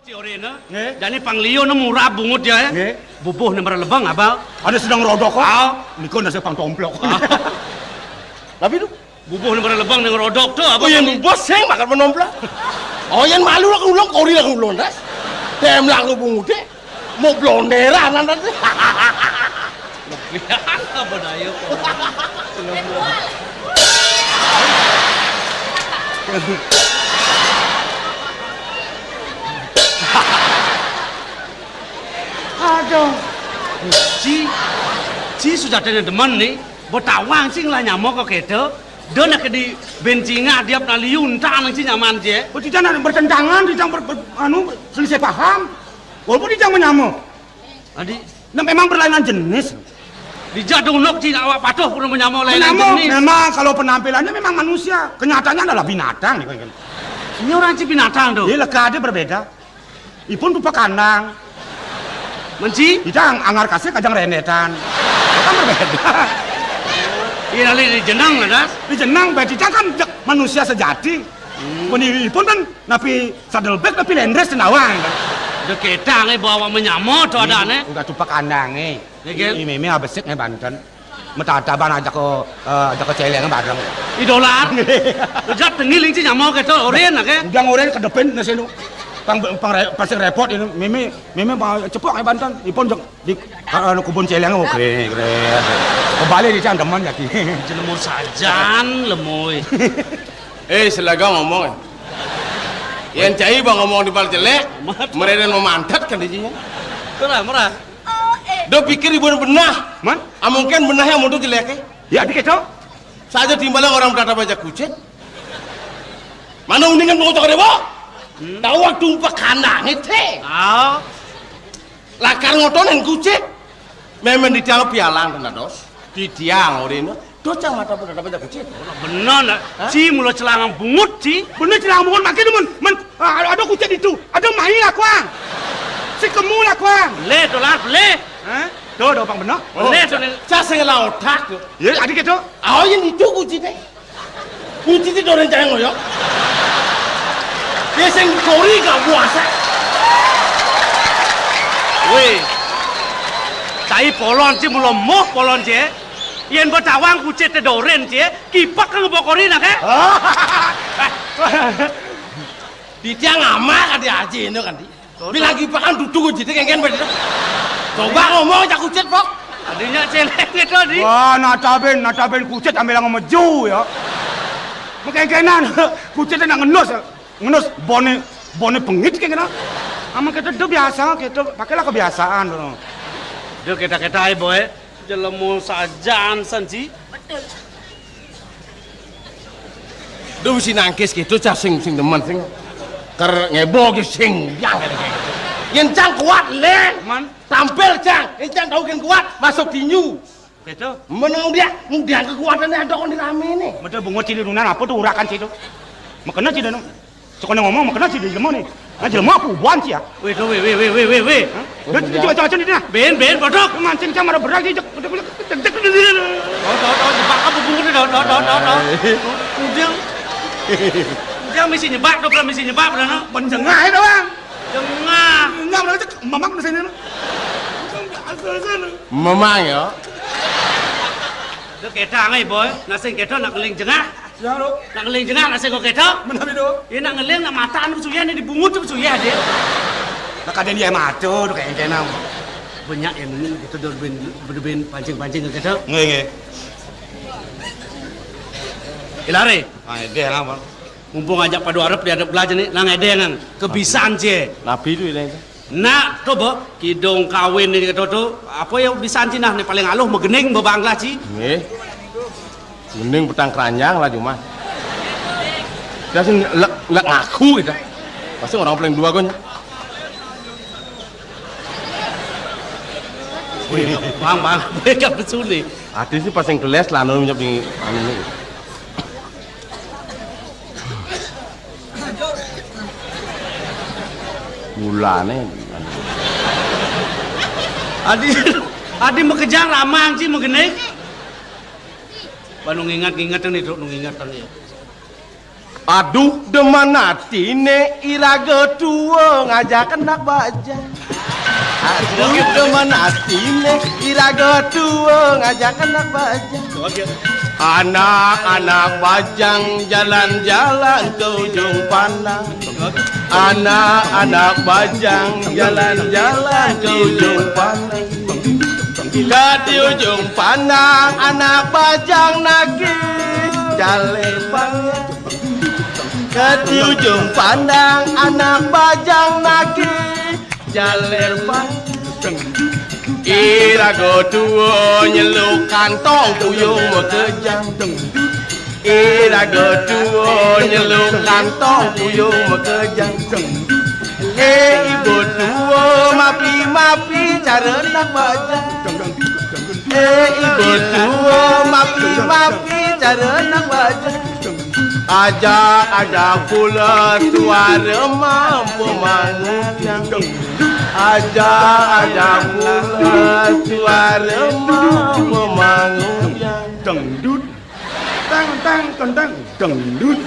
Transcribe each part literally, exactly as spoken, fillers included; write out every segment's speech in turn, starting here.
Ci orena. Nggih. Jani pangliun murab bungut ya, ya. Nggih. Bubuh né maralebeng, Abang. Ada sedang rodok kok. Ah. Niku nasi pang tomplok. Ah. Tapi tu bubuh né maralebeng né ngerodok to, Abang. Oh, yén bubuh sing makan menomplok. Oh, yén malu lah ulung, kori lah ulung, das. Dem lah bungut deh. Mau blonderan, das. Lebihan apa daya kok? Aduh. Ci, ci sujatine demen né, betawang ci ngelah nyama kok kéto. Da nak di bencingah diap nak liuntan ci nyaman ci. Oh, tidak nak bertentangan, tidak ber, ber, anu, selisih paham. Walaupun tidak menyama. Adi, nah, memang berlainan jenis. Dijak dunuk ci awak patuh pun menyama lainan jenis. Memang kalau penampilannya memang manusia, kenyataannya adalah binatang. Ini orang ci binatang tuh. Iya, leka ada berbeda. Ipun rupa kandang. Menci? Kita ang-, anggar kasih kajang rendetan. Kan berbeda. Iya, lali di jenang ada. Di jenang, berarti kan manusia sejati. Hmm. Mun ipun kan napi sadelbék, napi lendrés tendawang. Dek ketang é bawa menyama to adané. Udah tupak kandang é. Iya, kan? I mémé abesik né banten. Metataban ajak ke, eh, ajak ke céléng bareng. I dolar. Ejat tengil ing ci nyama kéto, orén aké. Udah orén kedepin né sinu. Pang, pang re-, pasti repot ini. Mémé, mémé mau cepok é banten. Ipun jek di, anu, kebun céléng, oh, gré, gré. Kebalik di cang demen ya ki. Jelema sajan, lemoy. Eh, selaga ngomong. Yén cai bang ngomong di bal jelek, mereka mau mantet kan di sini. Murah, murah. Do pikir ibu benah. Man? Ah, mungkin benahnya mau tuh jelek ya. Ya, dikit, Cok. Saja timbalan orang berkata baca kucing. Mana uningan mau cakar, Bo? Hmm. Tahu waktu umpak kandang, té. Ah. Lakar ngotonan kucing. Memang di tiang pialang kena dos. Di tiang orina. Dos cang mata berkata baca kucing. Bener, nak. Hah? Ci mula celangang bungut, ci. Bener celangang bungut, makin demen. Men, ah, ada kucing itu. Ada main lah, kuang. Si kemu lah, kuang. Lé, dolar, lé. Hah? Tuh, tuh, Bang, bener. Oh, lé, tuh, nih. Cak sing ngelah otak, tuh. Ya, adik itu. Oh, yang itu kucing, té. Kunci ti dorén jaya ngoyok. Ya sing kori gak puasa. Wéh. Cai polon ci mula moh polon ci. Yén betawang kucit té dorén ci, kipak kang bokori nak, eh? Di tiang amak adi aji ini kan di. Bilang kipakan duduk kucit kengken bener. Coba ngomong cak kucit, Pok. Adinya céléng itu, Di. Wah, natabén, natabén kucit ambil yang meju ya. Mengkengkenan, kucit nak ngenus ya. Ngenus boné, boné pengit kengkenan. Ama kita do biasa, kita pakailah kebiasaan dulu. Do kita-kita ae, Boy. Jelema sajan san ci. Betul. Duh, si nangkis gitu, cah sing, sing demen, sing. Ker ngebo ki sing, yang. Yén cang kuat, lé. Man. Tampil, cang. Yén cang tahu kan kuat, masuk tinju. Gitu. Menang dia, dia kekuatannya ada kon di rame nih. Betul, bungut cilik nunan apa tuh urakan situ? Makanya tidak, no. Sekolah ngomong, makanya sih di jelema nih. Nah, jelema apa buan sih ya? Wéh, tuh, wéh, wéh, wéh, wéh, wéh, wéh. Hah? Dia, dia macam-macam dia. Bén, bén, bodoh. Mancing sama ada berat, dia jek, jek, jek, jek, jek, jek. Oh, tahu, tahu, jebak apa bungut nih, tahu, tahu, tahu, tahu, tahu. Udah. Udah misi nyebak, tuh, misi nyebak, bener, no? Penjengah itu, Bang. Jengah. Jengah, bener, cek, mamak di sini, no. Asal sana. Memang ya. Itu kita ngai, Boy. Nasi kita nak keling jengah. Ya, Dok. Nak ngeling jengah, nak sing kok kéto? Menawi, Dok? Ya, nak ngeling, nak mata anu suyah, nih dibungut tuh suyah, Dek. Nak kadén dia mata, Dok, kayak kena. Banyak yang ini, kita udah ben, udah ben pancing-pancing ke kéto. Nggih, nggih. Ilare. Ah, dia apa? Mumpung ajak padu arep di arep belajar nih, nang edé nang kebisan cie. Nabi itu ini. Nak, to, Bo, kidung kawin né kéto to, apa ya bisan ci nah, né paling aluh magening bebanglah ci. Nggih. Gening petang keranjang lah cuma. Dia sing lek, lek ngaku gitu. Pasti orang paling dua konya. Wih, Bang, Bang, mereka pesuni. Ati sih pas yang keles lah, anu nyep di anu. Mulane. Adi, adi makejang ramang ci magening. Ba nu nginget-nginget nih, Dok, nu nginget nih. Aduh, demen atine iraga tua ngajak anak bajang. Aduh, demen atine iraga tua ngajak anak bajang. Anak-anak bajang jalan-jalan ke ujung pandang. Anak-anak bajang jalan-jalan ke ujung pandang. Ke di ujung pandang anak bajang nagih jaler panjang. Ke di ujung pandang anak bajang nagih jaler panjang. Iraga tua nyeluk kantong puyung makejang. Iraga tua nyeluk kantong puyung makejang. Eh, ibu tua, mapi-mapi cara anak bajang. Eh, ibu tua, mapi-mapi cara anak bajang. Ajak-ajak pula suara mampu mangudang. Ajak-ajak pula suara mampu mangudang. Dangdut. Tang, tang, tang, tang. Dangdut.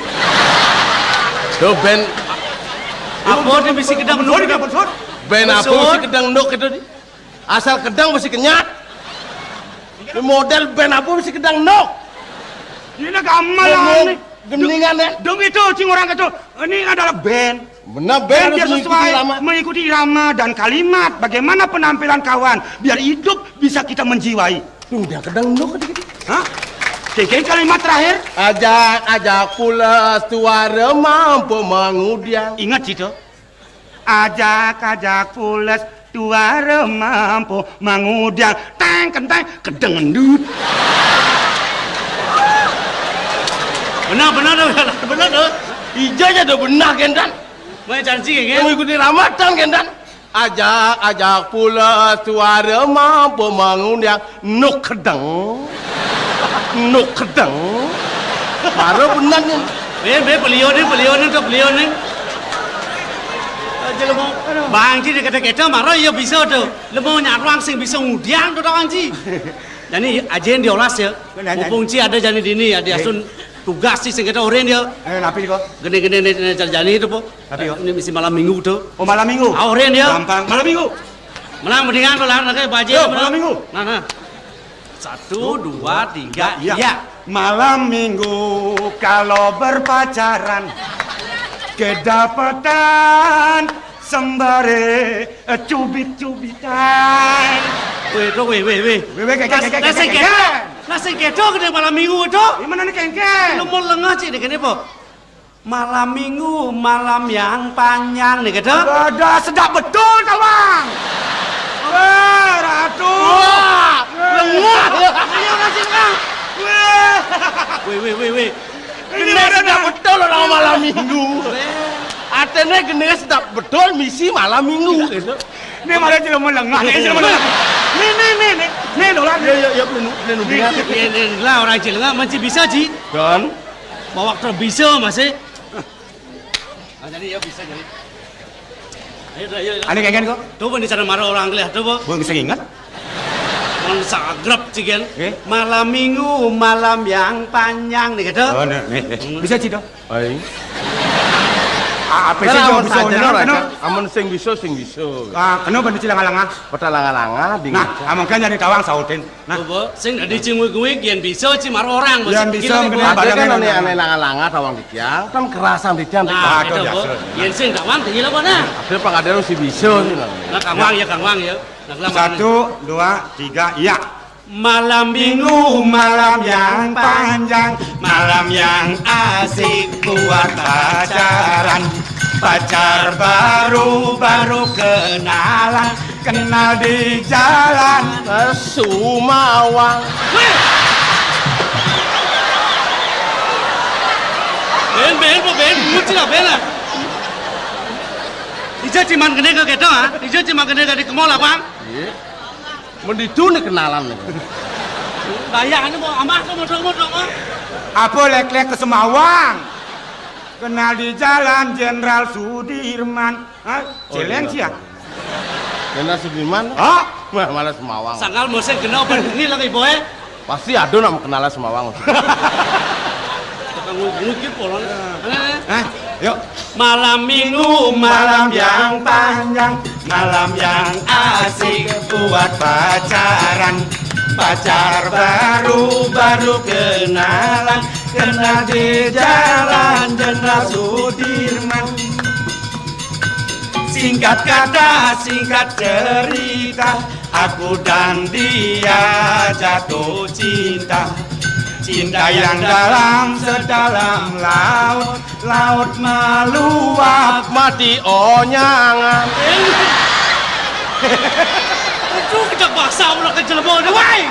Tuh, band apa dia mesti kedang nuk? Band apa mesti kedang nuk itu? Asal kedang mesti kenyat. Ini model band apa mesti kedang nok? Ini gamelan nih. Gendingan ya. Dong itu, cing orang itu. Ini adalah band. Benar, band. Band harus biar sesuai, mengikuti irama dan kalimat. Bagaimana penampilan kawan? Biar hidup bisa kita menjiwai. Tuh, dia kedang nok dikit. Hah? Kengkeng kalimat terakhir. Ajak-ajak pula suara mampu mengudiang. Ingat situ. Ajak-ajak pules tuara mampu mangudang teng kenteng kedeng endut. Benar, benar, benar, benar, tuh. Ija aja udah benar, Gendan. Mau janji, kan? Mau ikuti ramatan, Gendan. Ajak-ajak pules tuara mampu mangudang. Nuk kedeng. Nuk kedeng. Baru benar nih. Be, be, beliau nih, beliau nih, tuh, beliau nih. Aja lu mau. Bang Ji dikata-kata marah ya bisa tuh. Lu mau nyaruang sing bisa ngudiang tuh, Bang Ji. Jadi aja yang diolas ya. Benar, mumpung Ji ada jadi dini ya, dia sun tugas sih sing kita oren ya. Eh, napi kok? Gini-gini nih, nih, jadi itu po. Tapi, yo. Ini mesti malam minggu tuh. Oh, malam minggu? Ah, oren ya. Gampang. Malam minggu. Menang mendingan tuh lah, nanti Pak Haji. Yo, malam minggu. Nah, nah. Satu, dua, tiga, iya. Malam minggu kalau berpacaran kedapatan sembare, eh, cubit-cubitan. Weh, tuh, weh, weh, weh. Weh, weh, kengkeng, kengkeng, kengkeng. Lah sing kedo gede malam minggu tuh. Gimana nih kengkeng? Lu mau lengah sih deh kene po. Malam minggu, malam yang panjang nih, gitu. Ada sedap betul, Tawang. Wah, Ratu. Wah, lengah. Ayo, kasih, Kang. Weh. Weh, weh, weh, weh. Ini sedap betul orang malam minggu. Atene gede sedap betul misi malam minggu, gitu. Ini malah jelema lengah, ini jelema lengah. Nih, nih, nih, nih. Nih, dolar. Ya, ya, ya, pelenu, pelenu. Nih, nih, nih, lah orang jelema masih bisa, Ji. Dan? Bawa terbisa masih. Ah, jadi ya bisa jadi. Ayo, ayo, ayo. Ane kengken kok. Tuh, di sana marah orang kelih, tuh, Bu. Gua bisa ingat. Mun sagrep cigen. Malam minggu, malam yang panjang nih, gitu. Oh, nih, nih, nih. Hmm. Bisa, Ci, dong? Aing. Ah, apa sih, kalau bisa saja, amun sing bisa, sing bisa. Ah, kenapa nih, Ci, langa-langa? Peta langa-langa, dingin. Nah, amun kan jadi tawang sautin. Nah. Coba, sing dadi cing wig-wig, yen bisa, Ci, mar orang. Yen bisa, mending ane langa-langa tawang titiang, kan kerasang titiang. Nah, itu, Bu. Yen sing tawang, tinggi lah, Bu, nah. Ada pang ada si bisa, sih, nah. Nah, Kang Wang, ya, Kang Wang, ya. Nah, satu, dua, tiga, iya. Malam minggu, malam yang panjang, malam yang asik buat pacaran. Pacar baru, baru kenalan, kenal di jalan. Sumawang. Weh! Ben, ben, bu, ben, muncul lah, ben lah. Ija ciman gede ke keto, ha? Ija ciman gede ke di kemol, apa? Iya. Mun ditu nih kenalan nih. Bayangane mau amah kok modong-modong, ah. Apa lek-lek ke Semawang? Kenal di jalan Jenderal Sudirman. Hah? Oh, Celeng iya. Sih ya? Jenderal Sudirman? Hah? Wah, malah Semawang. Sangkal musim kena open ini lagi, boy. Pasti ada nama kenalan Semawang. Tukang Mungkin polon. Hah? Yuk. Malam minggu, malam yang panjang, malam yang asik buat pacaran. Pacar baru, baru kenalan, kenal di jalan Jenderal Sudirman. Singkat kata, singkat cerita, aku dan dia jatuh cinta. Cinta yang dalam sedalam laut, laut meluap. Mati onyangan. Aduh, kita basah pula ke jelema ni, wai.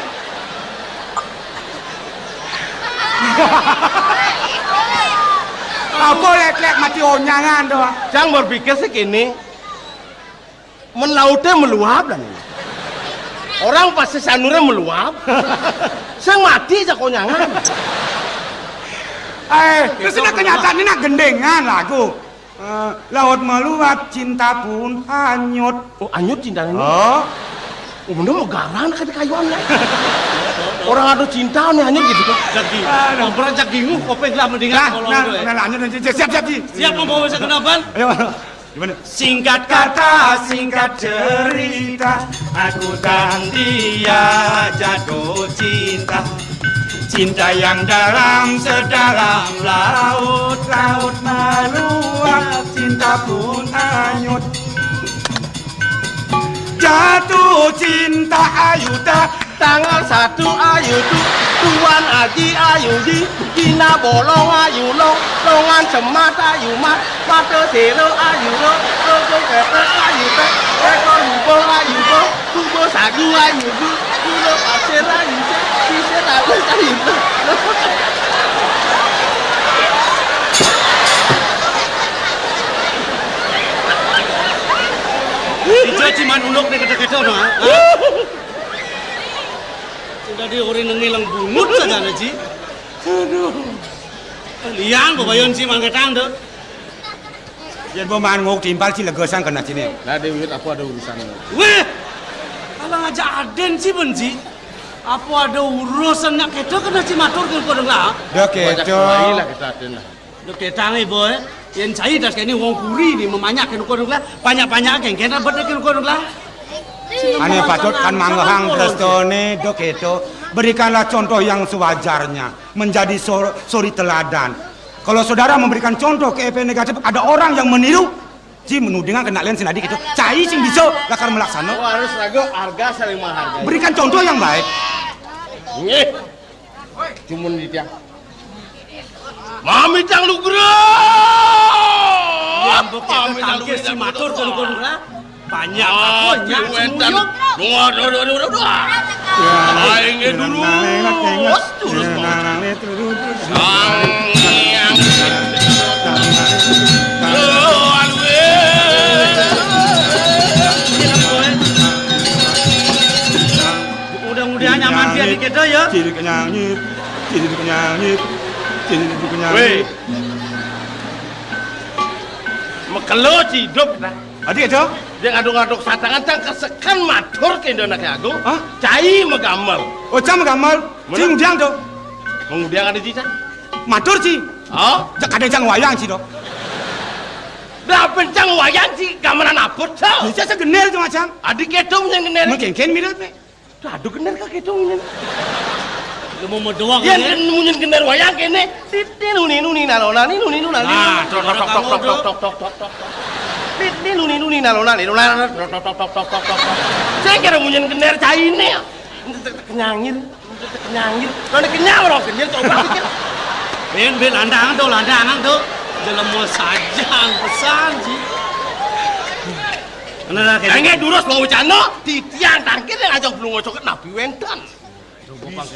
Apa lek-lek mati onyangan tu? Cang berpikir sih kini, men lautnya meluap dan ini. Orang pasti sanurnya meluap. Sing mati aja konyangan. Eh, terus ini kenyataan ini nak gendengan lagu. Eh, laut meluap, cinta pun hanyut. Oh, hanyut cinta ini? Oh. Oh, bener mau garang nak kata kayuan ya. Orang ada cinta nih hanyut gitu kan. Jagi. Aduh. Kompor jagi, uh, kopeng lah mendingan. Nah, kalau nah, gitu ya. Nah, lanjut, lanjut. Siap, siap, Ji. Siap, mau bawa saya ke Naban? Ayo. Gimana? Singkat kata, singkat cerita, aku dan dia jatuh cinta. Cinta yang dalam sedalam laut, laut meluap, cinta pun hanyut. Jatuh cinta ayu tak. Tanggal satu ayu tu, Tuan Haji ayu di, Dina bolong ayu long, longan semat ayu mat, mata sero ayu ro, rogo kepek ayu pek, ekor hubung ayu bo, hubung sagu ayu bu, gula pasir ayu se, sisir ayu ayu bu. Ijo ciman uluk ni kata-kata no, ha? Sing dadi ori nengi leng bungut saja na, Ji. Aduh. Liang bebayon si mangketang tu. Yen pemain nguk timpal si legesan kena sini. Lah, Dewi, apa ada urusan? Weh, kalau ngajak aden si ben, Ji. Apa ada urusan nak kita kena si matur ke kau dengar? Dah kita. Lah kita aden lah. Dok ketang, eh, boy. Yang cai das kene wong kuri ni memanyak kene kono lah. Banyak-banyak kene kene bet kene kono lah. Ane patut kan manggehang prestone, dok itu. Berikanlah contoh yang sewajarnya. Menjadi sor- suri teladan. Kalau saudara memberikan contoh ke efek negatif, ada orang yang meniru. Ji menuding kena len sinadi gitu. Cai sing bisa lakar melaksana. Oh, harus ragu harga saling menghargai. Berikan contoh yang baik. Nggih. Cuman di tiang. Mami tang lugra. Yang bukit tangkis si matur kon-kon lah. Banyak aku nyak wenten. Dua, dua, dua, dua, dua. Aing dulu. Terus, terus. Sang Hyang. Yo, aduh. Mudah-mudahan nyaman dia dikit ya. Ciri kenyangit, ciri kenyangit, ciri kenyangit. Weh. Mekelo ciduk dah. Adi itu? Dia ngaduk-ngaduk satangan tang kesekan matur ke Indo Anak Agung. Hah? Cai megamel. Oh, cai megamel. Mana? Cing udiang tu. Mengudiang ada cicak. Matur ci. Oh? Cak kadang cang wayang ci tu. Dah pencang wayang ci gamelan apa tu? Bisa segener tu macam. Adik ketum yang gener. Mungkin kan mirip ni. Aduh, gener ka gitu ini. Lu mau doang ya, ini? Kan munyin gener wayang kene. Titin nuni nuni nalona ni nuni nuna. Nah, tok tok tok tok tok tok tok tok. Titin nuni nuni nalona ni nuna. Tok tok tok tok tok tok tok. Saya kira munyin gener caine. Kenyangin, kenyangin. Kalau kenyang orang kenyang coba pikir. Ben ben landang tu, landang tu. Jelema sajang pesan sih. Bener lah, kayak Engke durus mau wacana, titiang tangkir yang ajak belum ngocok napi wenten. Memang,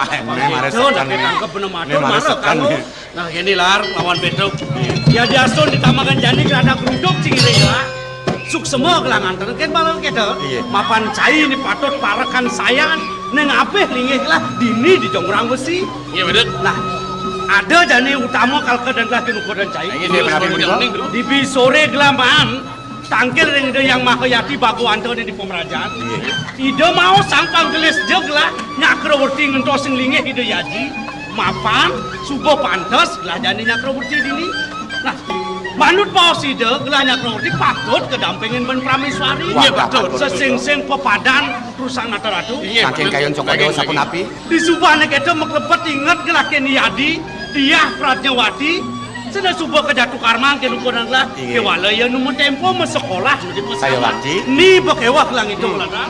memang resekan ini. Tangkep bener matur, marah kan. Nah, gini lar, lawan Petruk. Ya diasun ditamakan jani kerana geruduk cing ini ya. Suksema kelangan terus kan malah kita. Iya. Mapan cai ini patut parekan sayan neng apih linggih lah dini di jongrang besi. Iya, betul. Nah, ada jani utama kalka dan lah kinukur dan cai. Iya, dia berapa menit? Di bisore gelaman. Tangkil ring Ida Yang Maha Yati Bagawanta di pemerajan. Iya. Ida mau sangkang gelis jeglah nyakrawati ngentos sing linggih Ida Yaji. Mapan, suba pantes gelah jani Nyakrawerti dini. Nah, manut baos Ida, gelah Nyakrawerti patut kadampingin ban Prameswari. Wah, iya, betul. Sesingsing pepadan Rusak Nata Ratu. Iya, saking betul. Kayun Cokor Dewa sapunapi? Di subané kéto maklebet inget gelah kén Yadi, Diah Pradnyawati, sida suba kajatu karmang kén ukuran gelah. Iya. Kéwala ia nu matempo masekolah nu di pesantren. Sayawati. Ni ba kéweh gelah ngitung, hmm, gelah.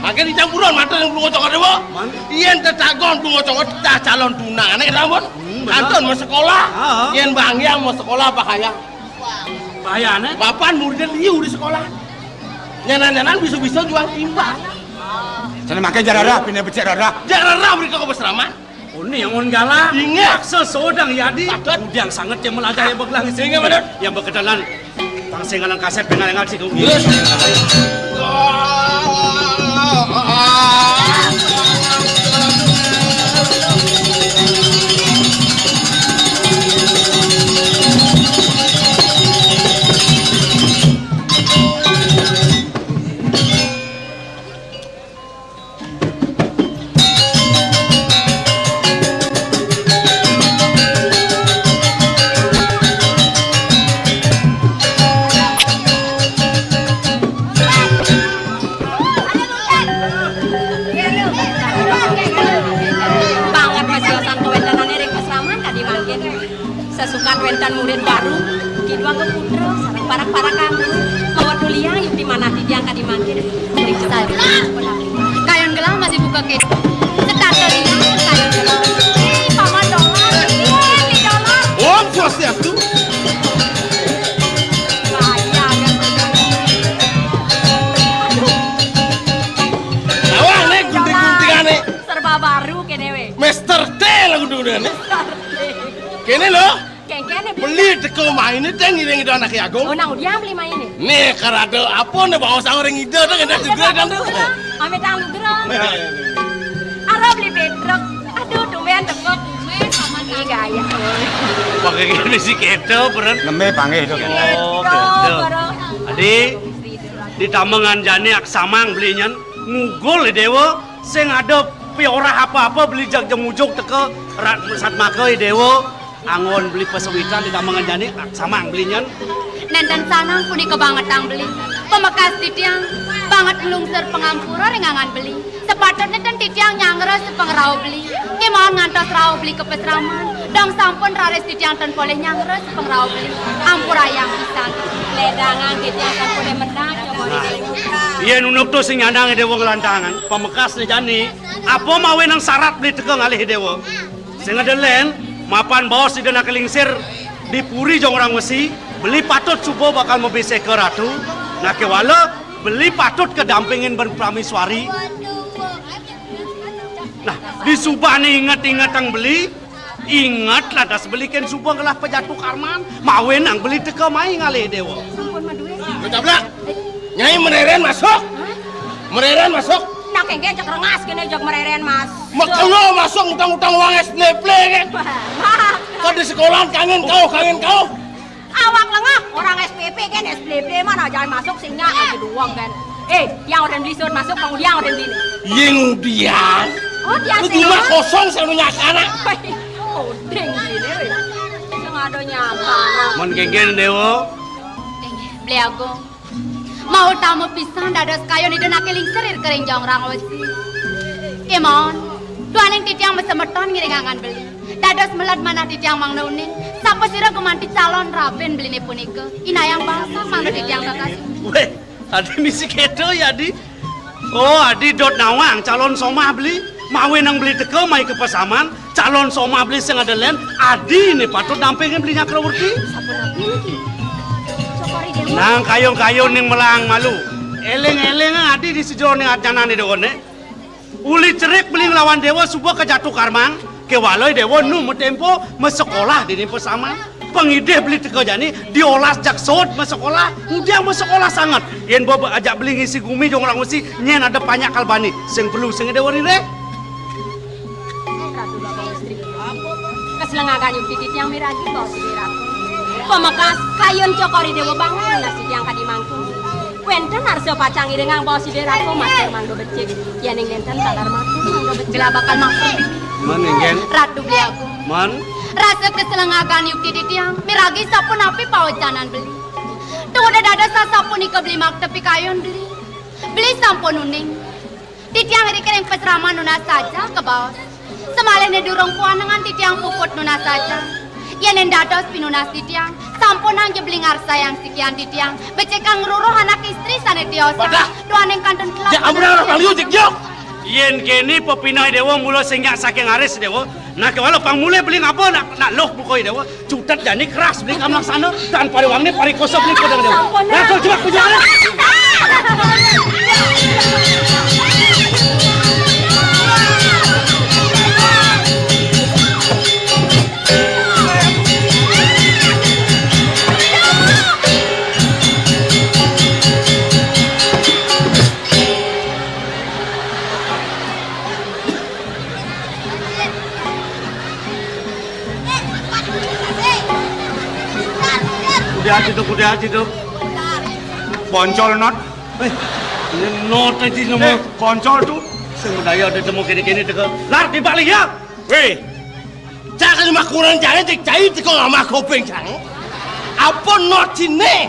Mangkin dicampuran mata ring Blunga Cokor Dewa. Man? Yén tetagon Blunga Cokor Dewa calon tunangané, sampun. Hmm, bener. Kantun masekolah. Ah. Yén banggiang masekolah bahaya. Bahayané? Mapan muridé liu di sekolah. Nyanan-nyanan bisa-bisa jual timbang. Sané mangké jak rereh, pinih becik rereh. Jak rereh mrika ka pasraman. Oh, né anggon galah. Inggih. Raksasa Dang Yadi. Patut. Ngudiang sanget cai melajah ia ba gelah ngising. Inggih, patut. Ia ba kedalan. Pang sing ngalang kasép, pang ngalang kasép. Terus. Banget masiosan kawéntenané ring pasraman kadi mangkin. Sasukat wénten murid baru, kidang ka putra, sareng parak-parakan. Mawa tuliang yukti manah titiang kadi mangkin. Kayun gelah masih buka ké. Setata liang, kayun gelah. Ih, Paman Dolar, ih, Ni Dolar. Om Swastiastu. Bahaya, kan? Aduh. Nawang né gunting-guntingané. Serba baru kéné wé. Mister T lah gunting-guntingané. Mister T. Kéné lho. Kéngkén né beli. Beli teka mainé, Dang, ngiring Ida Anaké Agung. Oh, nang udiang beli mainé? Né, karada apa né baos ring Ida, Dang, Ida juga, Dang, Dang. Amit anugrah. Arep beli pétruk. Aduh, tumbén teka. Ih, gaya. Pakai gini sih kéto, Bren. Nembé panggih to. Oh, kéto. Adi, di tamengan jani aksamang beli nyén, ngugul I Déwa, sing ada piorah apa-apa beli jag jemujug teka rat satmaka I Déwa. Anggon beli pasawitan di tamengan jani, samang beli nyén. Nénten sanang punika bangetang beli. Pamekas titiang banget nglungsur pangampura ring anggan beli. Sapatutné ten titiang nyanggra sapangrauh beli. Kémaon ngantos rauh beli ka pasraman. Dong sampun raris titiang ten polih nyanggra sapangrauh beli. Ampurayang pisan. Ledangang titiang ten polih mendak, coba. Nah, yén unduk to sing nyandang I Déwa nglantangan. Pamekasné jani, apa mawinan sarat beli teka ngalih I Déwa? Sing ada lén, mapan baos Ida Anaké Lingsir di Puri Jonggrang Wesi, beli patut suba bakal mabiseka ratu, nah kéwala beli patut kadampingin ban praméswari. Nah, di subané inget-ingetang beli, inget lantas beli kén suba ngelah pajatu karman, mawinan beli teka mai ngalih Déwa. Sampun madué. Lu tablak. Nyai mererén masuk. Hah? Mererén masuk. Nah, kéngkén cek rengas kéné jeg mererén masuk. Makelo masuk utang-utang uang S P P kan. Wah, wah. Kok di sekolahan kangen kau, kangen kau. Awak lengah, orang S P P kan S P P mana jangan masuk sing nyak aja doang kan. Eh, yang orang beli suruh masuk, bang udiang orang beli. Yé ngudiang. Oh, dia. Lu sih. Rumah kosong saya punya anak. Odeng gini, weh. Sing ada nyapa. Mun kéngkén Déwa. Beli Agung. Mautama pisan dados kayun Ida Anaké Lingsir ring Jonggrang Wesi. Kémaon, duaning titiang masemeton ngiring anggan beli. Dados meled manah titiang mangda uning, sapasira gumanti calon rabin beliné punika. Inayang basa mangda titiang kakasih. Wéh, Adi misi kéto ya, Adi? Oh, Adi dot nawang calon somah beli. Mawinan beli teka mai ka pasaman, calon somah beli sing ada lén, Adi né patut dampingin beli Nyakrawerti. Sapunapi niki? Cokor I Déwa. Nang kayun-kayun ning melahang malu. Éling-éling Adi di sajeroning ajanané Déwa né. Uli cerik beli nglawan Déwa suba kajatu karmang, kéwala Déwa nu matempo masekolah dini pasaman. Pangidih beli teka jani, diolas jak sod masekolah, ngudiang masekolah sanget. Yén ba, ba ajak beli ngisi gumi Jonggrang Wesi, nyén ada panjak kalbani, sing perlu sing ada wariré. Ratu Bapa Istri. Kaslengagan yukti titiang miragi baos Ida Ratu. Pamekas kayun Cokor I Déwa banget nunas titiang kadi mangkin. Wénten arsa pacang iringang baos Ida Ratu matur mangda becik. Yéning nénten taler matur mangda becik. Bila bakal matur. Men, Inggih. Ratu Beli Agung. Men. Rasa kaselengagan yukti titiang, miragi sapunapi pawecanan beli. Tuh dados sasapunika beli makta pikayun beli. Beli sampun uning. Titiang ri ring pasraman nunas saja kabaos. Samalihne durung puanengan titiang puput nunas saja. Yen dados pinunas titiang, sampunang ja beli ngarsayang sikian titiang. Becikang ngruruh anak istri sane tiosan. Wadah. Duaning kantun kelak. Jak ampun, anak paliu, cek, jok. Yen kene pepineh Dewa mula sing nyak saking aris Dewa. Nah, kewala pang mulih beli ngapa nak, nak luh buka Dewa. Cutet jani keras beli kamlaksana, tan pariwangne parikosa beli kodang Dewa. Sampun. Langsung jebak penjara. Kuda aja tuh, kuda aja tuh. Poncol not. Eh, ini not aja nomor. Eh, poncol tuh. Sing daya ada temu kene-kene teko. Lar di balik ya. Weh. Cak lima kurang jangan cek cai teko ngamah kopeng jangan. Apa not sini?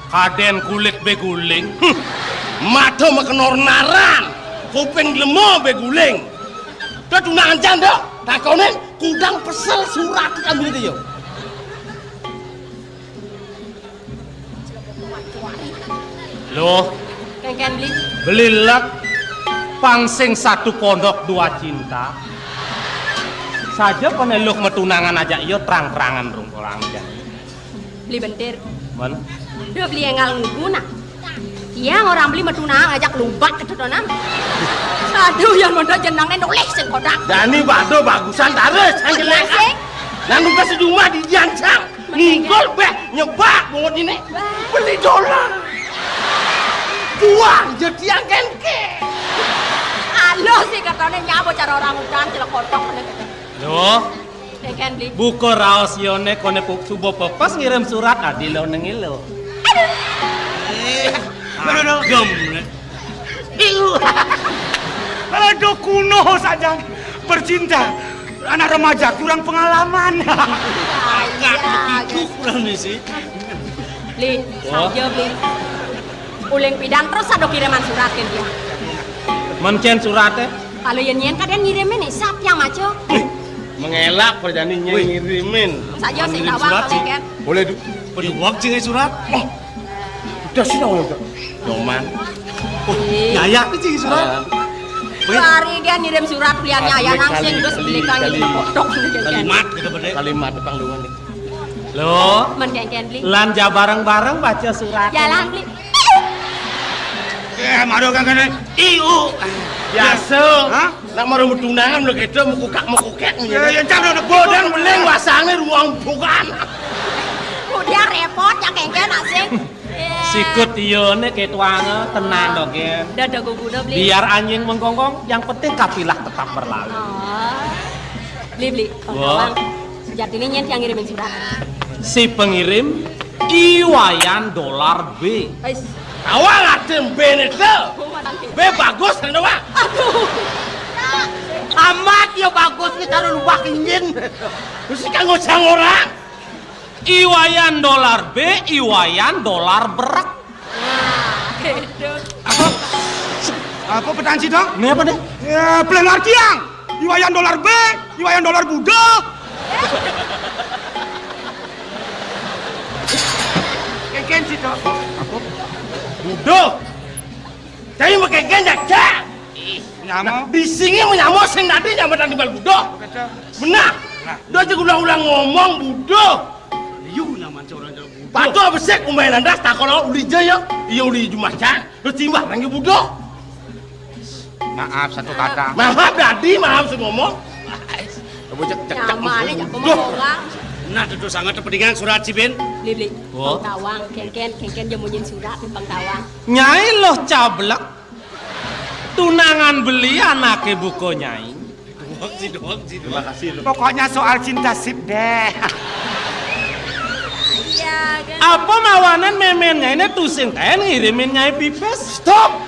Kaden kulit beguling. Hmm. Mata makenor naran. Kuping lemo beguling. Dah tunangan janda. Takonin kudang pesel surat ambil dia. Loh, kengken beli. Beli lek pang sing satu pondok dua cinta. Saja kone luh metunangan aja iya terang-terangan rung orang jani. Beli bentir. Mana? Duh, beli enggal ngugu nah. Iya, orang beli metunang ajak lubak ketutunan. Aduh, yang mondok jenangnya nulis sing kodak. Dani bado bagusan taris, yang jelek. Sing. Nang nugas sejumah di diancang. Ngingkol beh, nyebak bungut ini. Beli dolar. Buang, jadi yang kenke. Alo sih katanya nyabo cara orang udan, celek kotok. Loh, Kengken beli. Buka raos yone kone puk suba pepes ngirim surat adi lo nengilo. Aduh. Aduh, aduh. Gem. Iu. Aduh, kuno saja bercinta. Anak remaja kurang pengalaman. Agak begitu kurang nih sih. Beli, saja beli. Uling pidan terus ada kiriman surat ke dia. Mencen suratnya? Kalau yang nyen kadang ngirimin nih, siapa yang maco? Mengelak perjani nyen ngirimin. Saja sih tawang surat sih. Boleh du. Peduang cing surat. Oh. Udah sih dong udah. Nyoman. Oh, iya, iya, itu cing surat. Hari dia ngirim surat beliannya ayah langsung terus beli kang ini kotok gitu kan. Kalimat gitu bener. Kalimat panggungan nih. Lo, men kengken beli. Lan ja bareng-bareng baca surat. Jalan beli. Eh, maro kang kene. Iu. Biasa. Hah? Nak maro metunangan lho kedo mekukak-mekukek ngene. Ya, ya, cang, udah, udah. Bodan beling wasange ruang bukan. Udah repot ya kengken asik. Sikut iya nek ketuange tenang dong, Gen. Dada guguna beli. Biar anjing menggonggong, yang penting kafilah tetap berlalu. Oh. Beli beli. Wah. Sejatine nyen yang ngirimin surat. Si pengirim I Wayan Dolar B. Wis. Awal atem B ne to. B bagus kan, Wak? Aduh. Amat ya bagus nih taruh lubak injin. Terus kan ngocang orang. I Wayan Dolar B, I Wayan Dolar berek. Nah, itu. Apa? Apa petang sih dong? Ini apa nih? Ya, pelan artiang. I Wayan Dolar B, I Wayan Dolar Budo. Kengken sih dong. Apa? Budo. Saya mau kengken ya, Cak. Ih, nyamo. Nah, di sini menyamo sing tadi nyamo tadi bal Budo. Betul. Benar. Nah. Dia aja ulang-ulang ngomong Budo. Liu nyaman seorang Budo. Patuh besek umai landas tak kalau uli jaya. Iya uli jumacan. Lu timbang lagi Budo. Maaf satu kata. Maaf dadi, maaf sing ngomong. Coba cek cek cek. Nyamane jak ngomong orang. Nah, itu sangat kepentingan surat si Ben. Beli beli. Oh. Pengtawang, kengken, kengken dia munyin surat pengtawang. Nyai loh cablek. Tunangan beli anake buka nyai. Doang sih, doang sih. Terima kasih lu. Pokoknya soal cinta sip deh. Iya, kan? Apa mawanan memennya ini tuh sing ten ngirimin nyai pipis? Stop.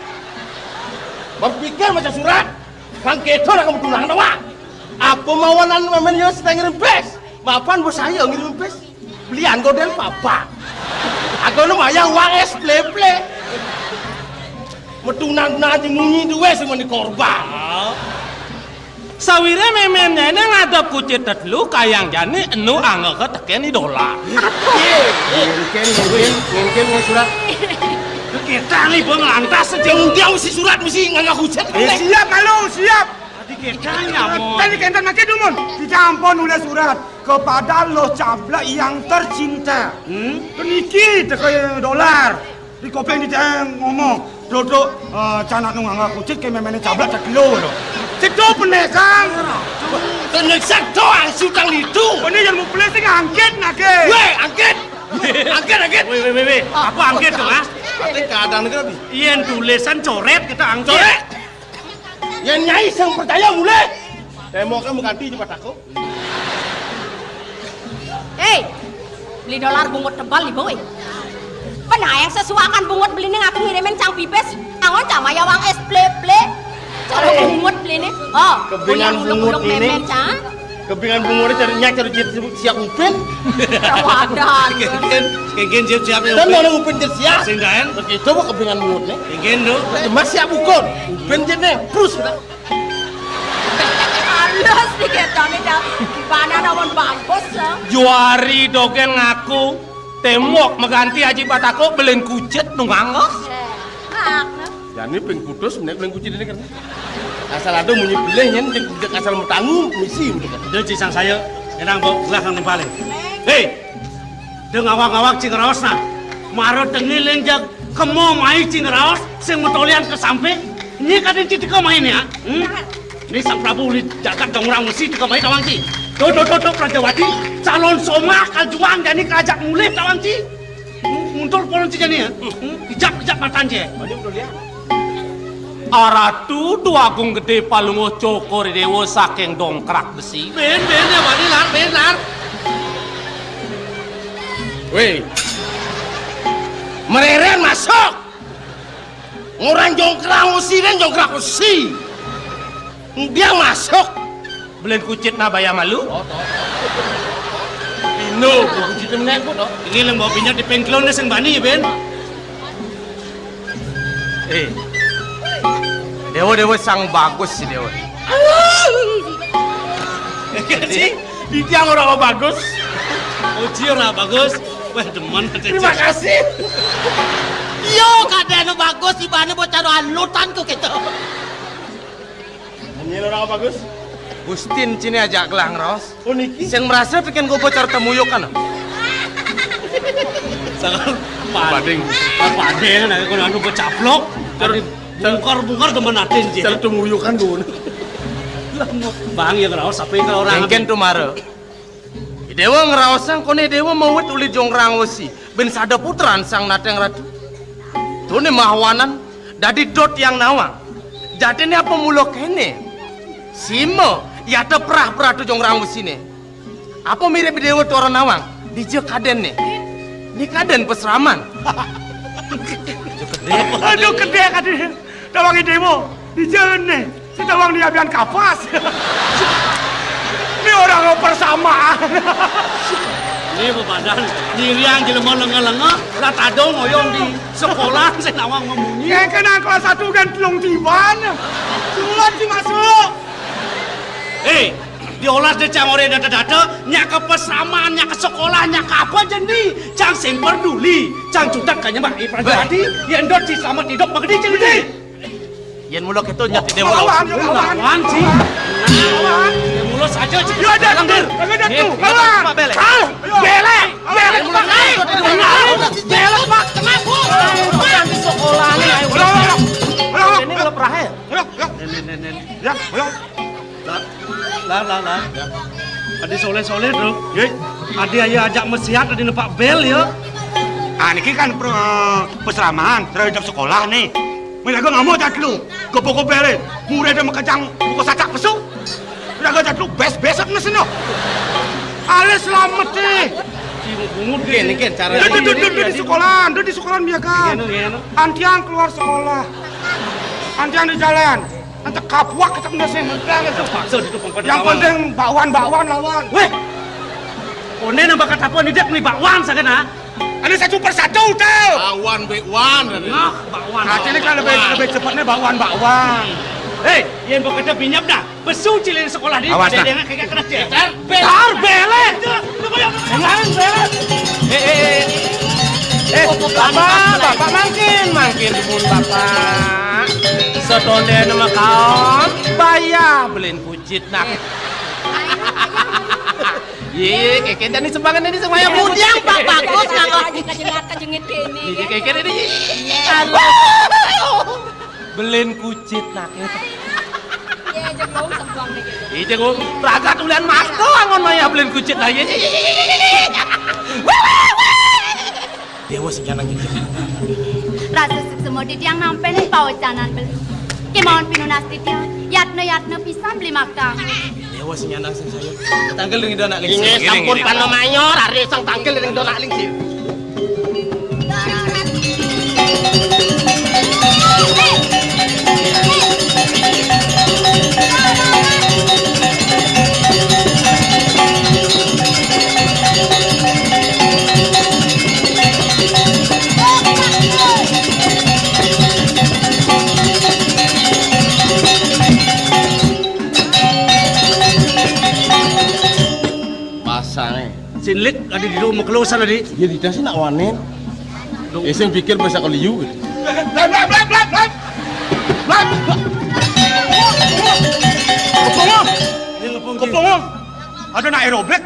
Berpikir macam surat. Kang kéto nak kebetulan to, Pak. Apa mawanan mémén yo sedeng ngirim bis? Mapan bos saya ngirim bis. Belian godel papa. Aku nu mayang uang es pleple. Metunan nanti munyi duwe semeni korban. Sawire mémén néné ngadep kucit tetelu kayang jani enu angga teken idola. Mungkin, mungkin, mungkin nggak surat. Kita nih bang lantas sejeng dia mesti surat mesti ngangga kucit. Eh, siap malu, siap. Tadi kita nyamon. Tadi kita nanti dumun. Kita ampun oleh surat kepada lo cablak yang tercinta. Hmm? Niki teko dolar. Di kopeng di ngomong, duduk eh, canak nung angga kucit ke méméné cablak tak kilo lo. Cedo penekang. Teneksak doang sutang itu. Ini yang mau pelesing angkit nake. Weh, angkit. Angkit, angkit. Weh, weh, weh, weh. Apa angkit tuh, ah? Ate kadang negara bi. Yen tulisan coret kita angkit. Coret. Yen nyai sing percaya mulih. Temoknya mengganti cepat aku. Hei, beli dolar bungut tebal ibu, eh. Penayang sesuakan bungut beli ning aku ngirimin cang pipis. Angon cang maya wang es ple-ple. Cara bungut beli nih. Oh, kebingan bungut ini. Cang. Kebingan bungut ini cari nyak cari jit siap upin. Wadah. Kegen, kegen jit siap ya. Dan mana upin jit siap? Sing gaen. Begitu kok kebingan bungut nih. Kegen do. Mas siap ukur. Upin jit nih, terus kita. Halus nih ketone, Cang. Gimana namun bagus, ya? Juari dogén ngaku, temok mengganti Aji Batako belen kucit nung angos. Eh, hak, nah. Jani ping kutus menek belen kucit ini kan. Asal ada munyi beleh nyen jek jek asal metangu misi udah kan. Udah cisang saya, enang bawa gelah nang paling. Hei, Deng awak-awak cing raos nah. Mara tengiling jag kemo mai cing raos sing metolian ke samping. Ini kadén cing teka main ya. Hmm? Ini Sang Prabu uli jagat dong orang mesti teka main tawang cing. Tuh, tuh, tuh, tuh, Prajawati, calon somah kajuang jani kerajaan mulih tawang cing. Hmm, mundur polon cing jani ya. Hmm, ijap-ijap matan cing. Aratu Dwagung Gedé Palungguh Cokor Déwa saking Dongkrak Besi. Ben, ben, ya, Bani, lar, ben, lar. Wéh. Mereren masuk. Ngorang jongkrak besi, ben jongkrak besi. Dia masuk. Belen kucit nah baya malu. Pino, kucit menek, Bu, no. Ini lem bawa pinjat di pengkelon sing bani, Ben. Eh. Dewa, Dewa sang bagus si Dewa. Sih, di tiang orang bagus. Uji orang bagus. Wah, demen. Terima kasih. Yo, kadén bagus, ibane bocah alutan kok gitu. Ini orang bagus. Gustin cini ajak gelang raos. Oh, niki? Sing merasa tekan gopo cara temuyukan. Sangat pading. Pading, nah, kalau anu becaplok, cara bungkar-bungkar demen atin, Ji. Cara temuyukan, Gun. Bang, ya, kalau sampai ke orang. Mungkin tuh mara. Dewa ngraosang koné Dewa mawit uli jongrang wesi. Ben sada putran sang nateng ratu. Tuné mahawanan dadi dot yang nawang. Jadiné apa mula kéné? Sima, yata prah-prah tu jongrang wesiné. Apa mirip Dewa tora nawang? Dija kadén né. Ni kadén pesraman. Aduh, gedé kadén. Tawang Dewa. Dija né. Sing tawang ni abian kapas. Ni orang persamaan. Ni bebadan, nyiriang jelema lenga-lenga, lah tadong oyong di sekolah, sing nawang memunyi. Yang kena kelas satu kan telung tiban. Sulat si masuk. Hei, diolas de cang ore data-data, nyak ke pesramaan, nyak ke sekolah, nyak ke apa jendi, cang sing peduli, cang cutak kanya mak iprajati, yang dot si selamat hidup magedi jendi. Yén mula kéto nyat idé mula. Lawan, lawan. Lawan, Ci. Lawan. Yén mula saja, Ci. Yo, ada Langgar. Ada tu. Lawan. Pak Belek. Kal. Belek. Belek, Pak. Belek, Pak. Kenapa? Bukan di sekolah nih, ayo. Ulang, ulang, ulang. Ulang, ulang. Ini mula perahe. Ulang, ulang. Nen, nen, nen, nen. Ya, ulang. Lah, lah, lah, lah. Adi soleh-soleh, Bro. Nggih. Adi ayo ajak mesiat, adi nepak bel ya. Ah, niki kan per-, pesramaan, terhadap sekolah nih. Mila gua ngamuk cat lu. Gepuk bele. Murid ada makejang buka sacak pesu. Mila gua cat lu bes-besek ngeseno. Alis selamat deh. Bungut gini, gini cara. Duduk, duduk, duduk di sekolahan, duduk di sekolahan biasa. Gini, gini. Antiang keluar sekolah. Antiang di jalan. Antek kapuak kita kena sing mentang itu. Paksa ditumpang pada Yang kawan. Penting bakwan-bakwan lawan. Weh. Koné nang bakat apa nih, Dek, nih bakwan sagan, ah? Ada satu persatu tuh. Bakwan, bakwan. Nah, bakwan. Nah, ini kan lebih, lebih cepatnya bakwan-bakwan. Hei, yang bekerja binyap dah. Besu cilin sekolah di Awas, pada nah. Dia nggak kayak kerja. Tar, bel. Tar, bele. Jangan, bele. Eh, eh, eh. Eh, Bapak, Bapak mangkin, mangkin dumun Bapak. Setondé nama kaon, bayar belin kucit nah. Iya, iya, kéké jani sumbangan ini semuanya. Mudiang, Pak, bagus, Pak. Aja kejengit-kejengit gini, iya, kan? Kéké ini. Aduh. Belin kucit nak. Iya, jegong sebuang deh gitu. Iya, jegong. Ragat ulian mato angon maya belin kucit nah. Iya, iya, iya, iya. Déwa sing nyanang jejeh. Rasa suksma titiang nampi pawecanan beli. Kémaon pinunas titiang, yatna-yatna pisan beli makta. Déwa sing nyanang sing sayur. Tangkil ring donak ling. Inggih, sampun panamayor, ari sang tangkil ring donak ling. Pasane. Sinlik adi di rumah kelusan adi. Iya, di tas nak wanen. Duh. Eh, sing pikir bahasa keliu gitu. Blan, blan, blan, blan, blan. Blan. Kepung, Om. Iya, kepung, Ji. Kepung, Om. Ada nak aerobik.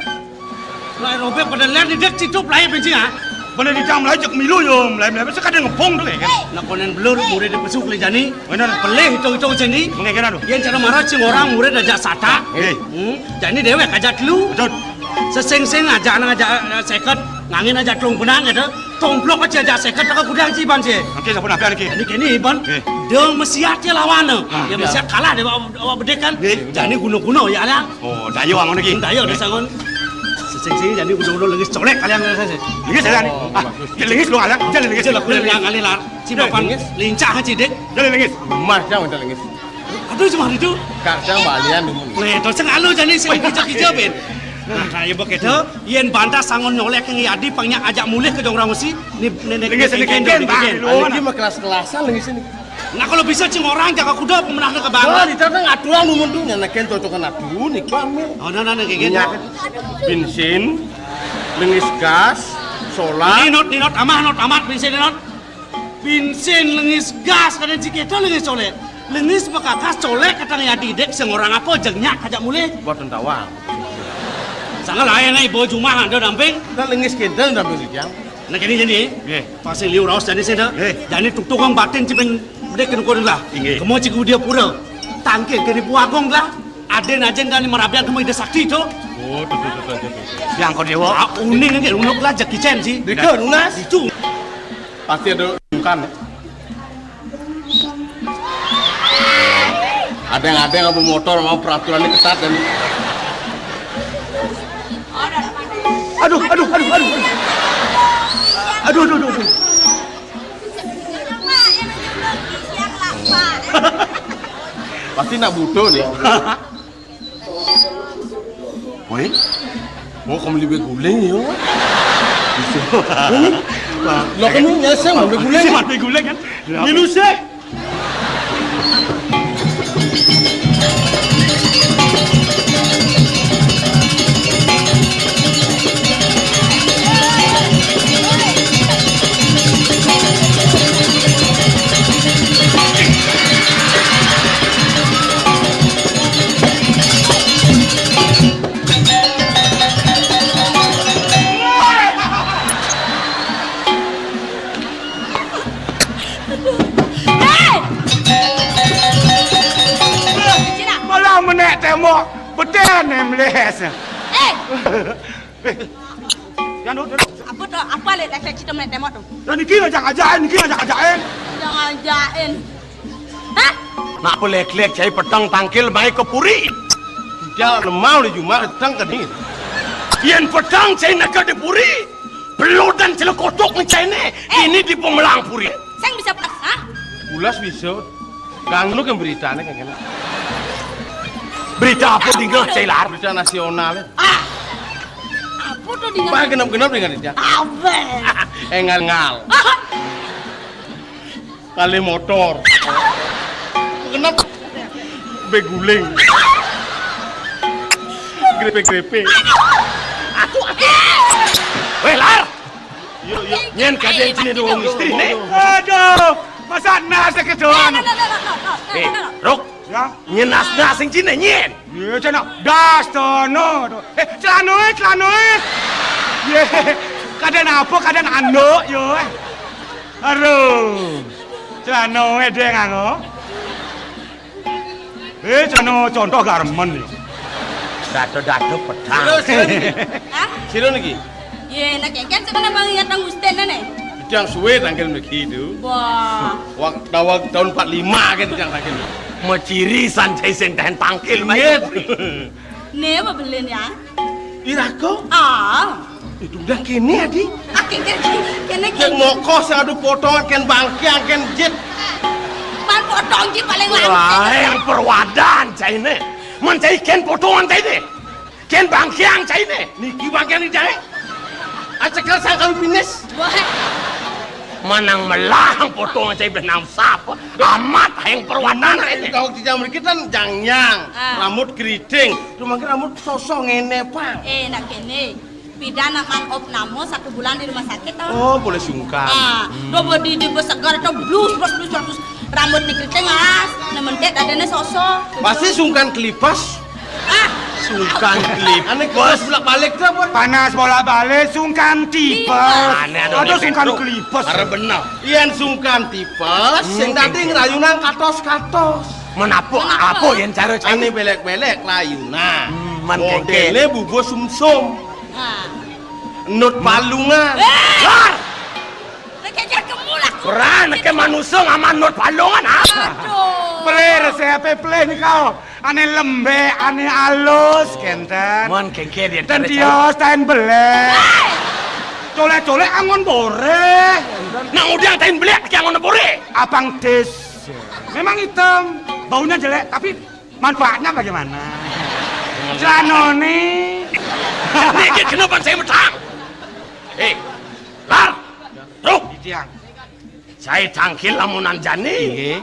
Nak aerobik pada lihat di dek situ pelai benci, ah. Bener di dalam lajak milu yo, melai-melai. Masa kada ngepung tuh, ya, kan? Nak konen belur, murid di pesuk le jani. Bener. Pelih hitung-hitung sini. Mengekena tuh. Yang cara marah cing orang murid ajak sata. Eh. Hmm. Jani dewek ajak telu. Betul. Sesing-sing ajak nang ajak, eh, seket, ngangin ajak telung benang gitu. Tomplok aja ajak seket tak gudang ciban sih. Oke, sampun apa niki? Ini kini iban. Eh. Dong mesiat ya lawan. Ah, ya, ya. Mesiat kalah deh awak, awak bedek kan. Eh. Jani guna-guna ya lah. Oh, dayo angon lagi. Dayo, eh. Disangon. Sesing-sing jani guna-guna lengis colek kalian rasa sih. Lengis ya, nih. Oh, ah, bagus. Dia lengis lu, alang. Dia lengis. Dia lengis. Lengis. Cuma pan lengis. Lincah aja dek. Dia lengis. Mas, jangan dia lengis. Aduh, cuma itu. Kacang balian dulu. Nah, itu sing alu jani sing kija-kija, Ben. Nah, kayak begitu, yen bantah sangon nyolek yang yadi pangnya ajak mulih ke dong orang mesti. Nih, nenek lengis ini keken, keken, Bang. Lagi mah kelas-kelasan lengis ini. Nah, kalau bisa cing orang jaga kuda pemenang ke bang. Wah, di sana aturan umum tuh nyenekin cocokan adu nih kami. Oh, nah, nah, nah, kayak gitu. Iya. Bensin, lengis gas, solar. Ninot, ninot, amah, not, amat, bensin, ninot. Bensin lengis gas, kadang cik itu lengis colek. Lengis bekakas colek, katanya didek, sing orang apa, jengnya, kajak mulih. Buat tentawang. Sangat lain, eh, bawa jumah, ada damping. Kita lengis kinten damping si Jang. Nah, gini, gini. Nggih. Pasti liu raos jani sih, dah. Nggih. Jani tuk tukang batin, cipin bedek kena kurang lah. Nggih. Kemo cik dia pura. Tangkil, kena buagong lah. Aden ajen dan merabian kemo ide sakti itu. Oh, tuh, tuh, tuh, tuh, tuh. Yang kau dewa. Ah, uning, nggih, unuk lah, jekicen sih. Deka, lunas. Itu. Pasti ada bukan. Ada yang ada yang mau motor, mau peraturannya ketat dan aduh, aduh, aduh, aduh. Aduh, aduh, aduh, aduh. Pasti nak butuh nih. Woi. Oh, kamu lebih guling ya. Bisa. Ini? Wah, lo kan nyesel mau guling. Bisa mau guling kan? Milu sih. Hei! Cina. Malah menek tembok, beten yang meles. Eh! Eh, yang tu, tu. Apa tu? Apa lek lek kita menek tembok tu? Dan niki ngajak-ngajakin, niki ngajak-ngajakin. Ngajak-ngajakin. Hah? Nak pelek-lek cai petang tangkil mai ke puri. Tidak lemau di jumah petang ke ni. Yen petang cai nak ke di puri. Pelut dan celekotok ni cai ni. Eh. Ini di pemelang puri. Sang bisa pas, ha? Ulas bisa. Kang, lu kan berita nih, Kang, kene. Berita apa dingeh, Cai Lar? Berita nasional, ya. Ah! Apa tuh dingeh? Bah, genep-genep dingeh, ya. Apa? Engal-engal. Kali motor. Genep. Beguling. Grepe-grepe. Aduh, aduh. Weh, Lar! Yuk, yuk. Nyén kadén sini dua istri, nih. Aduh, masa nasi kedoan. Eh, Ruk. Ya. Nyén nas-nas sing cine, nyén. Iya, cenah. Das, dono. Eh, celanoe, celanoe. Ye, kadén apa, kadén anduk, yo. Aduh. Celanoe, deng, anggo. Eh, celana contoh garmen, yo. Dado-dado pedang. Terus, terus. Hah? Sira niki? Yé, nak kéngkén sebenarnya bang ingat nang Gusten né. Yang suwe tangkil mriki itu. Wah. Wak, tawag tahun empat lima kan yang tangkil. Maciri san cai sing tahan tangkil, Mas. Ingat. Né apa belin ya? Iraga? Ah. Itu udah kene, Adi. Ah, kéngkén, kéné, kéné. Yang moko sing adu potongan kén bangkiang kén jit. Man potong ji paling lancar. Wah, yang perwadan cai né. Man cai kén potongan cai né. Kén bangkiang cai né. Niki bangkiang di jahe. Acekel sangkal pinis. Wah. Manang melah potongan cai benang sapa. Amat hayang perwanan cai né. Tahu di jam kita jangnyang, ah, rambut keriting. Cuma rambut sosok ngene, Pak. Eh, nak kene. Pidan nak man op namo satu bulan di rumah sakit, toh. Oh, boleh sungkan. Ah, hmm. Coba di, di segar atau blus, blus, blus, blus. Rambut ni keriting, Mas. Nementet adanya sosok. Pasti sungkan kelipas. Ah. Sungkan kelipes. Aneh, kelipas bolak-balik tuh apa? Panas bolak-balik, sungkan tipes. Tipes. Aneh, aneh, aduh, aneh, sungkan kelipes. Karena benar. Yén sungkan tipes, hmm, sing dadi ngrayunan katos-katos. Menapa? Menapa? Apa yén cara cai? Aneh belék-belék layunan. Hmm, man modélé kéngkén. Bubuh sumsum. Ah. Nut palungan. Eh! Lar! Nek kéngkén kemu laku. Ora, nek manusa ngaman nut palungan, ah. Aduh. Pelih, resepé pelih nika. Ané lembek, ané alus, kénten. Mon kéngkén ya, ten tios, ten belek. Hei! Colek-colek angon boreh. Nang udah ten belek, ki angon boreh. Abang Des. Memang hitam, baunya jelek, tapi manfaatnya bagaimana? Celanoné. Niki kenapa saya metang? Hei, Lar. Tuh. Tiang. Cai tangkil lamunan jani. Inggih.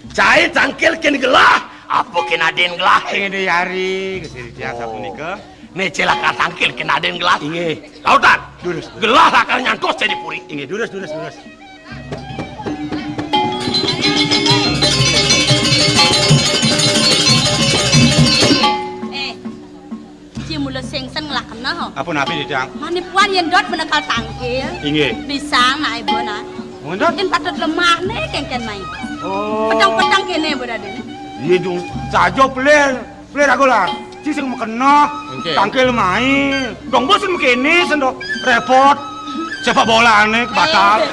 Cai tangkil kén gelah, apa kén adin gelah? Sing diyari, Gusti Titiang sapunika. Né cilaka tangkil kén adin gelah. Inggih. Lautan. Durus. Gelah lakar nyantos cai di puri. Inggih, durus, durus, durus. Eh, Ci mula sing sen ngelah kena, ho. Apa napi, Didang? Mane puan yén dot benekal tangkil. Inggih. Pisang, nak ibu, nak. Mun dot? Mungkin patut lemah né, kéngkén mai. Oh. Petang-petang kéné, Bu Raden. Iya, Dung. Saja pelir. Pelir aku lah. Ci sing mekena. Oke. Tangkil mai. Dong bosen kéné, sendok. Repot. Sepak bola né batal. Eh.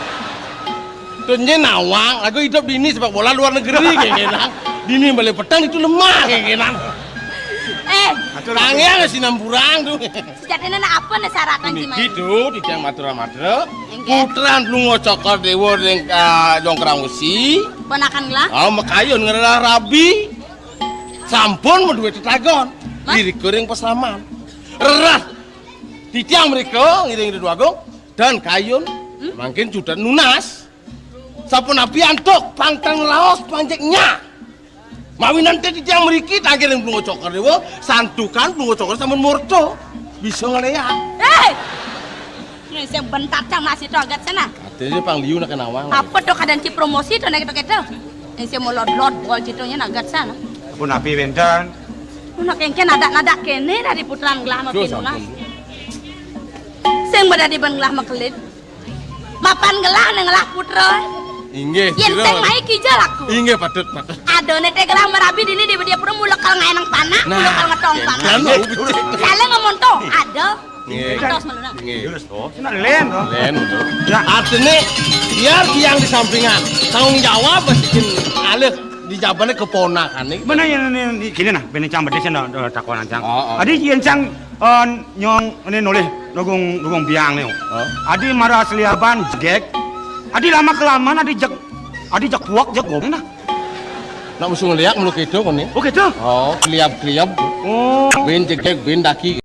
Tuh nyén nawang, aku hidup di ini sepak bola luar negeri, kéngkénang. Di ini balik petang itu lemah, kéngkénang. Eh. Tangiang sinampurang tuh. Sejatiné nak apa né syaratan ci mai? Niki tuh, Titiang matur-matur. Inggih. Putran Plunga Cokor Déwa ring, ah, Jongkrang Wesi. Ponakan gelah? Ah, makayun ngelah rabi. Sampun madué tetagon. Mas? Irika ring pasaman. Rerat. Titiang mrika ngiring Ratu Agung dan kayun, hmm? Mangkin judan nunas. Sapunapi antuk pangkang laos panjeknya. Mawinan té titiang mriki tangkil ring Plunga Cokor Déwa, santukan Plunga Cokor sampun murta. Bisa ngléak. Héi! Sing bentat cang masih to agat sana. Artinya pang liu nak nawang. Apa to kadén ci promosi to nek to kéto? Sing molod-lod bol cito nyén agat sana. Pun api wénten. Nak kéngkén nadak-nadak kéné dadi putran gelah. Duh, mapinunas. Sampun. Sing badadi ban gelah makelit. Mapan gelah né ngelah putra. Inggih, yén sira. Sing mai kija laku. Inggih, patut, patut. Adané té gelah marabi dini di dia pura mula kal ngaénang panak, nah, mula kal ngetong panak. Kan mau becik. Salé ngomong to, ada. Nggih. Atos meluna. Nggih. Lurus to. Sina lén to. Lén to. Ya. Artiné biar tiang di sampingan. Tanggung jawab mesti alih di jabané keponakané. Bener ya, ini, ini, gini nah, bini cang bedé sing takonan cang. Oh, oh. Adi yén cang, eh, nyong ini nulih nugung, nugung biang né. Oh. Adi mara seliaban jegég. Adi lama kelamaan adi jeg, adi jeg puak jeg gomé nah. Nak musuh ngeliak mulu gitu koni. Oh gitu. Oh, kliap-kliap. Oh. Bin jeg-jeg, bin daki.